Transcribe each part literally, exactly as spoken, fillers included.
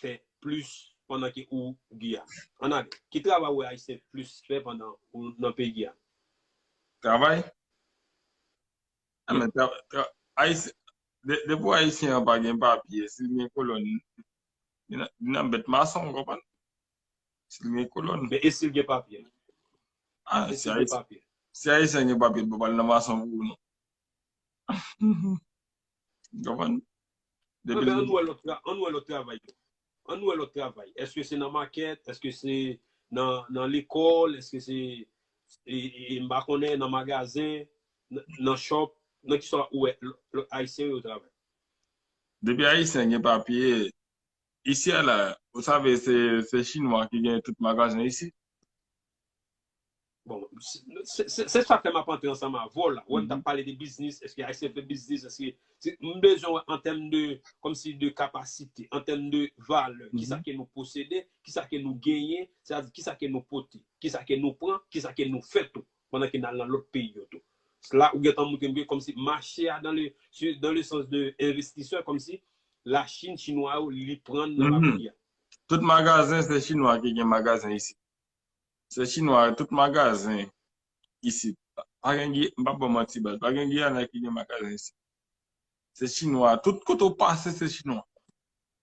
fè plis pandan ke ou Giyàn? Ann ale. Ki travay ou wè Ayisyen plis fè pandan ou nan peyi Giyàn? Travay? Ah, men tra, tra, Ayisyen, de, depi Ayisyen an pa gen papye, si l gen kolòn, li nan, li nan bèt mason, ou konprann? Si l gen kolòn. Men e si l gen papye? Ah, si Ayisyen gen papye, li pa pral nan mason pou ou, non. Ou konprann? Depi men ann wè lòt tra, ann wè lòt travay yo. Ann wè lòt travay. Èske se nan makèt? Èske se nan, nan lekòl? Èske se, e, e, e, m pa konnen, nan magazen, nan, nan shop? Nan kisa ou wè lòt, lòt Ayisyen yo travay? Depi Ayisyen gen papye, isi a la, ou save se, se Chinwa ki gen tout magazen isi. Bon, se, se, se, se sa fè m ap antre ansanm avè w la. Wè, m t ap pale de biznis, èske Ayisyen fè biznis, èske, se, m bezwen wè an tèm de, kòmsi de kapasite, an tèm de valè, kisa ke nou posede, kisa ke nou genyen, sètadi kisa ke nou pote, kisa ke nou pran, kisa ke nou fè tou, pandan ke n al nan lòt peyi yo tou. La, ou gentan montre m ke kòmsi mache a, dans le, dans le sens de envestisè, kòmsi Lachin, Chinwa yo, li pran nan bagay a. Tout magazen, se Chinwa ki gen magazen isi. Se Chinwa, tout magazen isit. Pa gen, m p ap ba w manti, baz. Pa gen Giyana ki gen magazen isit. Se Chinwa. Tout kote w pase, se Chinwa.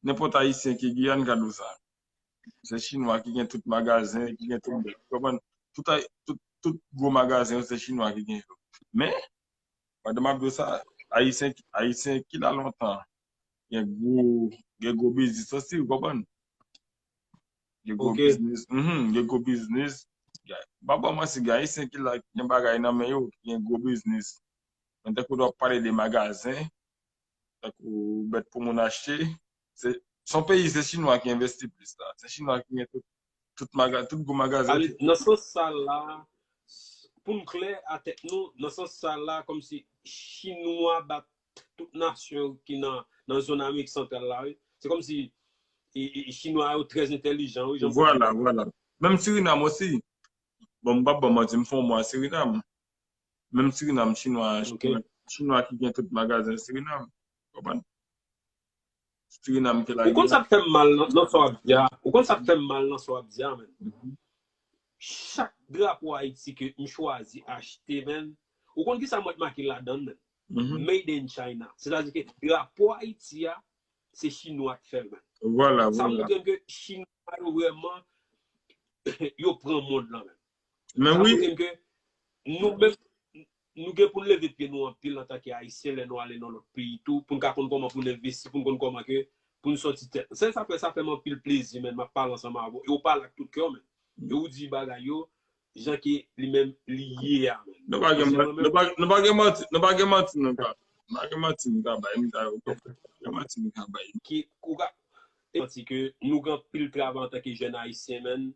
Nenpòt Ayisyen ki Giyàn ka di w sa. Se Chinwa ki gen tout magazen, ki gen tout bèt. Ou konprann? Tout, tout, tout gwo magazen yo, se Chinwa ki gen yo. Men, pandan m ap di w sa, Ayisyen, Ayisyen ki la lontan, gen gwo, gen gwo biznis osi, ou konprann? Gen gwo biznis. Mhm, gen gwo biznis. M pa ba w manti, gen Ayisyen ki la, gen bagay nan men yo, ki gen gwo biznis. Men tankou w ap pale de magazen, tankou bèt pou moun achte, se, se yon peyi, se Chinwa ki envesti plis la. Se Chinwa ki gen tout, tout maga, tout gwo magazen. Nan sans sa la, pou n klè a tèt nou, nan sans sa la, kòmsi Chinwa bat tout nasyon ki nan, nan zòn Amerik Santral la, wi. Se kòmsi e, e, Chinwa yo trè entèlijan, wi, jan. Vwala, vwala. Menm Sirinam osi. Bon, m p ap ba w manti, m fè yon mwa Sirinam. Menm Sirinam, Chinwa, Chinwa ki gen tout magazen Sirinam. Konprann? Sirinam ki la. Ou konn sa k fè m mal nan, nan sa w ap di a? Ou konn sa k fè m mal nan sa w ap di a, menn? Chak drapo Ayiti ke m chwazi achte, menn, ou konn kisa mwen t make ladan l, menn? Made in China. Sètadi ke drapo Ayiti a, se Chinwa k fè l, menn. Sa montre m ke Chinwa yo vrèman, yo pran mond lan, menn. Sa montre m ke nou menm, nou gen pou n leve pye nou anpil antanke Ayisyen lè nou ale nan lòt peyi tou, pou n ka konn kòman pou n envesti, pou n konn kòman ke pou n sòti tèt. Se sa fè, sa fè m anpil plezi, menn, m ap pale ansanm avè w. E w pale ak tout kè w, menn. E w di bagay yo jan ke li menm li ye a, menn. Nou pa gen manti, nou pa, nou pa gen manti, nou ka, nou pa gen manti nou ka bay, nou ka, nou pa gen manti nou ka bay. Ki, ou ka, manti ke nou gen anpil travay antanke jèn Ayisyen, menn.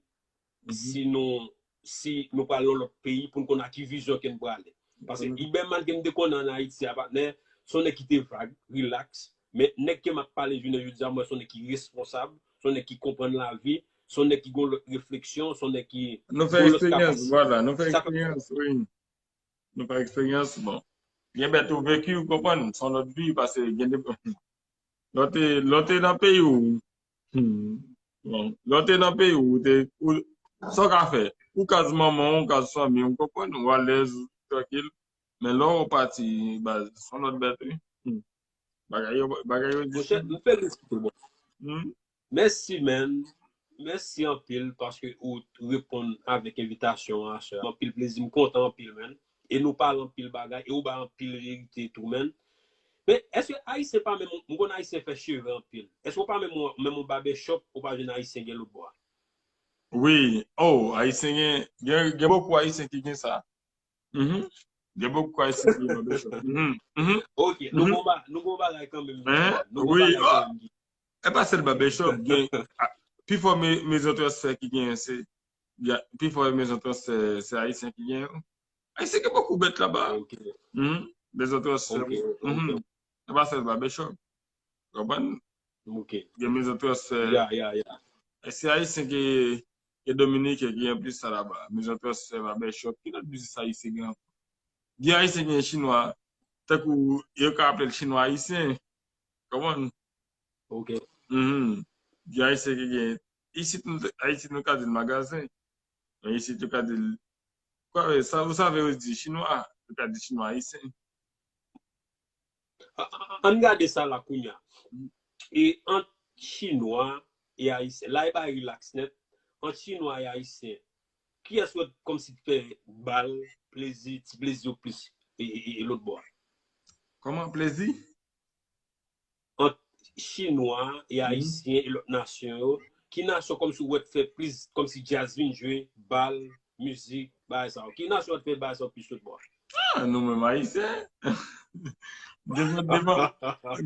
Si nou, si nou pral nan lòt peyi pou n konn a ki vizyon ke n prale. Paske Iberman ke m te konnen ann Ayiti a, patnè, se yon nèg ki te vag, rilaks, men nèg ke m ap pale jounen jodi a, m wè se yon nèg ki responsab, se yon nèg ki konprann lavi, se yon nèg ki gen yon lòt refleksyon, se yon nèg ki gen yon lòt kapasite. Nou fè eksperyans, vwala, nou fè eksperyans, wi. Nou fè eksperyans, bon. Gen bèt ou veki, ou konprann, se yon lòt vi, paske gen de, lè w te, lè w te nan peyi w, bon, lè w te nan peyi w, ou te, ou, sa w ka fè? Ou kaz manman w, ou kaz fanmi w, ou konprann, ou alèz, ou trankil. Men lè w pati, baz, se yon lòt bèt, wi. Bagay yo, bagay yo difisil. Monchè, m felisite w, bro. Mèsi, menn. Mèsi anpil paske ou reponn avèk envitasyon an, sè. Anpil plezi, m kontan anpil, menn. E nou pale anpil bagay, e ou bay anpil verite tou, menn. Men, èske Ayisyen pa menm, m konn Ayisyen fè cheve anpil. Èske w pa menm, menm yon barbershop, ou pa jwenn Ayisyen gen lòt bò a? Wi, oh, Ayisyen gen, gen, gen bokou Ayisyen ki gen sa. Mhm. Gen bokou Ayisyen ki gen barbershop. Mhm, mhm. Ok, nou gon ba-, nou gon bagay kanmenm. Hein? Nou gon bagay kanmenm. E pa sèl barbershop, gen, a, pifò me-, mezon transfè ki genyen, se, gen, pifò mezon transfè, se Ayisyen ki genyen yo. Ayisyen gen bokou bèt laba. Ok. Mhm. Mezon transfè. Ok, ok. Mhm. E pa sèl barbershop. Konprann? Ok. Gen mezon transfè. Ya, ya, ya. E se Ayisyen ki, ki Dominiken ki gen plis sa laba. Mezon transfè, barbershop, ki lòt biznis Ayisyen gen ankò? Gen Ayisyen ki gen Chinwa, tankou yo ka aple l Chinwa Ayisyen. Konprann? Ok. Mhm. gen ayisyen ki gen, isit nou, Ayiti nou ka di l magazen, men isit yo ka di l, kwa, sa, ou save yo di chinwa, yo ka di chinwa ayisyen. Ann gade sa la kounye a. E ant chinwa e ayisyen, la e bay rilaks nèt, ant chinwa e ayisyen, kiyès wè kòmsi fè bal plezi, ti plezi yo plis e, e, e lòt bò a? Kòman plezi? Ant chinwa e ayisyen e lòt nasyon yo, ki nasyon kòmsi w wè t fè plis, kòmsi djaz vin jwe, bal, mizik, bagay sa yo? Ki nasyon wè t fè bagay sa yo plis lòt bò a? Ah, nou menm ayisyen. Devan, devan,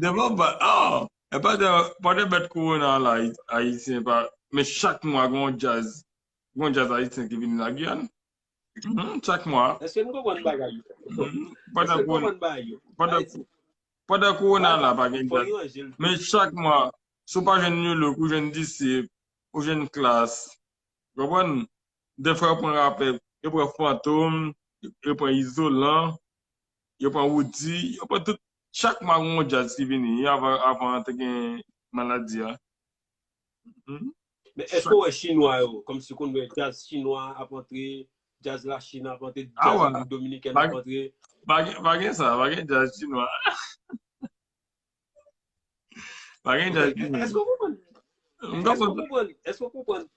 devan, ba, ah, e pa de, pa de bèt kowona la, ayisyen pa, men chak mwa gon djaz, gon djaz ayisyen ki vini la Giyàn. Mhm, chak mwa. Èske n konprann bagay yo? Mhm. Pandan kowona, pandan, pandan kowona la, pa gen djaz. Men chak mwa, si w pa jwenn New Look, ou jwenn Disip, ou jwenn Klass, konprann? Dèfwa yo pran rapè, yo pran Fantom, yo pran Izolan, yo pran Roody, yo pran tout, chak mwa gon djaz ki vini, avan, avan te gen maladi a. Men èske w wè chinwa yo, kòmsi konn wè djaz chinwa ap antre, djaz Lachin ap antre, djaz Repiblik Dominikèn ap antre? Pa gen, pa gen sa, pa gen djaz chinwa. Pa gen djaz chinwa. Èske w konprann? Èske w konprann? Èske w konprann?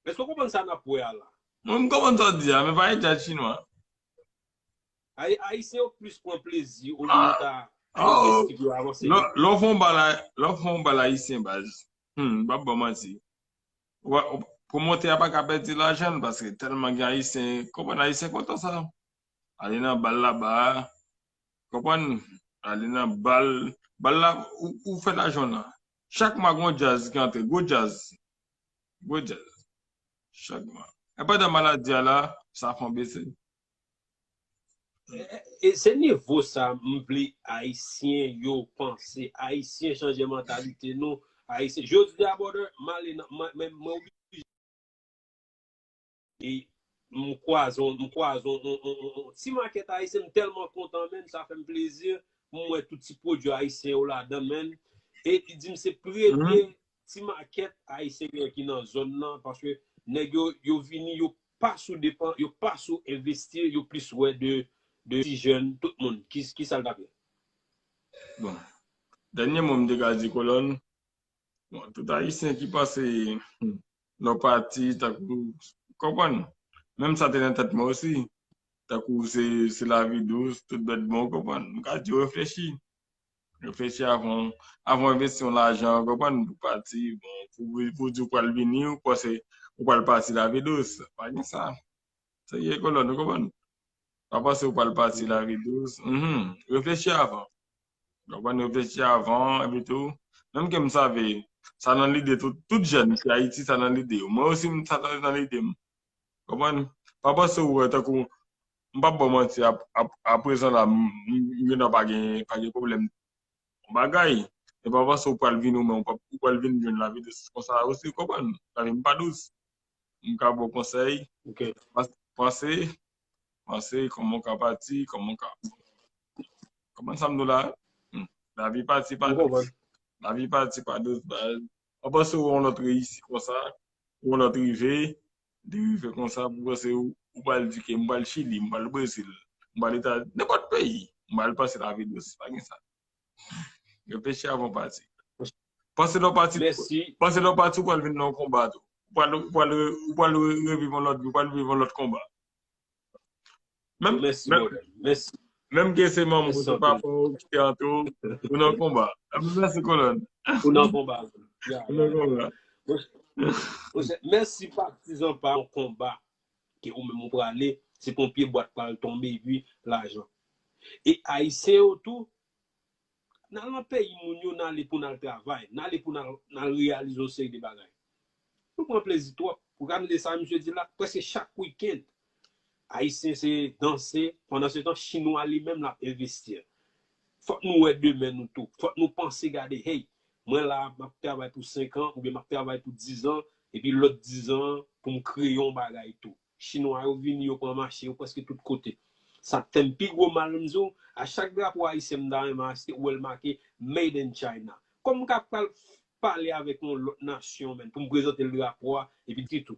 Èske w konprann sa n ap wè a la? Mwen, m konprann sa w di a, men pa gen djaz chinwa. Ay, Ayisyen yo plis pran plezi olye yo ta envesti pou yo avanse. Lè w fè yon bal, lè w fè yon bal ayisyen baz, hmm, m p ap ba w manti. Pwomotè a pa ka pèdi lajan l paske tèlman gen ayisyen, konprann, ayisyen kontan sa. Ale nan bal laba a, konprann, ale nan bal, bal la, ou, ou fè lajan w nan. Chak mwa gon djaz ki antre, gwo djaz. Gwo djaz. Chak mwa. E pandan maladi a la, sa fè w bese. E, e, e se nivo sa m vle Ayisyen yo panse. Ayisyen chanje mantalite nou. Ayisyen, jodi a, brother, m ale nan, mwen, mwen, mwen oblije. E m kwaze, m kwaze yon, yon, yon, yon, yon ti makèt ayisyen, m tèlman kontan, menn, sa fè m plezi. M wè tout ti pwodui ayisyen yo ladan, menn. E li di m se premye ti makèt ayisyen ki nan zòn nan, paske nèg yo, yo vini, yo pa sou depan, yo pa sou envesti, yo plis wè de, de ti jèn, tout moun. Ki, ki sa l t ap ye? Bon. Dènye mo m te ka di, Kolòn, bon, tout ayisyen ki panse, hmm, lè w pati, tankou, konprann, menm sa te nan tèt mwen osi, tankou se, se lavi dous, tout bèt bon, konprann, m ka di w reflechi. Reflechi avan, avan w envesti yon lajan, konprann, pou pati, bon, pou, pou di w pral vini, ou panse ou pral pati lavi dous. Pa gen sa. Serye, Kolòn, ou konprann? Pa panse ou pral pati lavi dous. Mhm. Reflechi avan. Konprann, reflechi avan, epi tou, menm ke m save, sa nan lide tout, tout jèn ki Ayiti, sa nan lide yo. Mwen osi, m, sa nan lide m. Konprann? Pa panse ou wè tankou, m p ap ba w manti, ap, ap, aprezan la, m, m, m gen dwa pa gen, pa gen pwoblèm yon bagay. E pa panse ou pral vin ou menm, ou p ap, ou pral vin jwenn lavi dous konsa osi, konprann? Lavi m pa dous. M ka ba w konsèy. Panse, panse, panse kòman w ka pati, kòman w ka, konprann sa m di w la? Hmm. Lavi pati pa dous. Lavi pati pa dous, baz. Ou panse ou yon lòt reyisi konsa, ou yon lòt rive, de rive konsa, pou panse ou, ou pral di ke m pral Chili, m pral Brezil, m pral Etazini, nenpòt peyi, m pral panse lavi dous, pa gen sa. Reflechi avan w pati. Panse lè w pati, panse lè w pati, ou pral vin nan yon konba tou. Ou pral, ou pral, ou pral reviv yon lòt vi, ou pral viv yon lòt konba. Menm, menm ke se manman w, se papa w ki te antre w, ou nan konba. Mèsi, Kolòn. Ou nan konba. Ou nan konba. Mèsi, patizan pa yon konba ke ou menm ou prale, se pou yon pye bwat pral tonbe, epi lajan. E Ayisyen yo tou, n al nan peyi moun yo, n ale pou n al travay, n ale pou n al, n al reyalize yon seri de bagay. Nou pran plezi twòp. Ou gade sa misye di la, prèske chak wikenn, Ayisyen se danse, pandan se tan, Chinwa li menm l ap envesti. Fòk nou wè demen nou tou. Fòk nou panse gade, hey, mwen la, m ap travay pou senk an, oubyen m ap travay pou diz an, epi lòt diz an an, pou m kreye yon bagay tou. Chinwa yo vini, yo pran mache yo prèske tout kote. Sa k fè m pi gwo mal, m di w, a chak drapo ayisyen m ta renmen achte, ou wè l make Made in China. Kòm m ka pral pale avèk yon lòt nasyon, menn, pou m prezante l drapo a, epi ditou.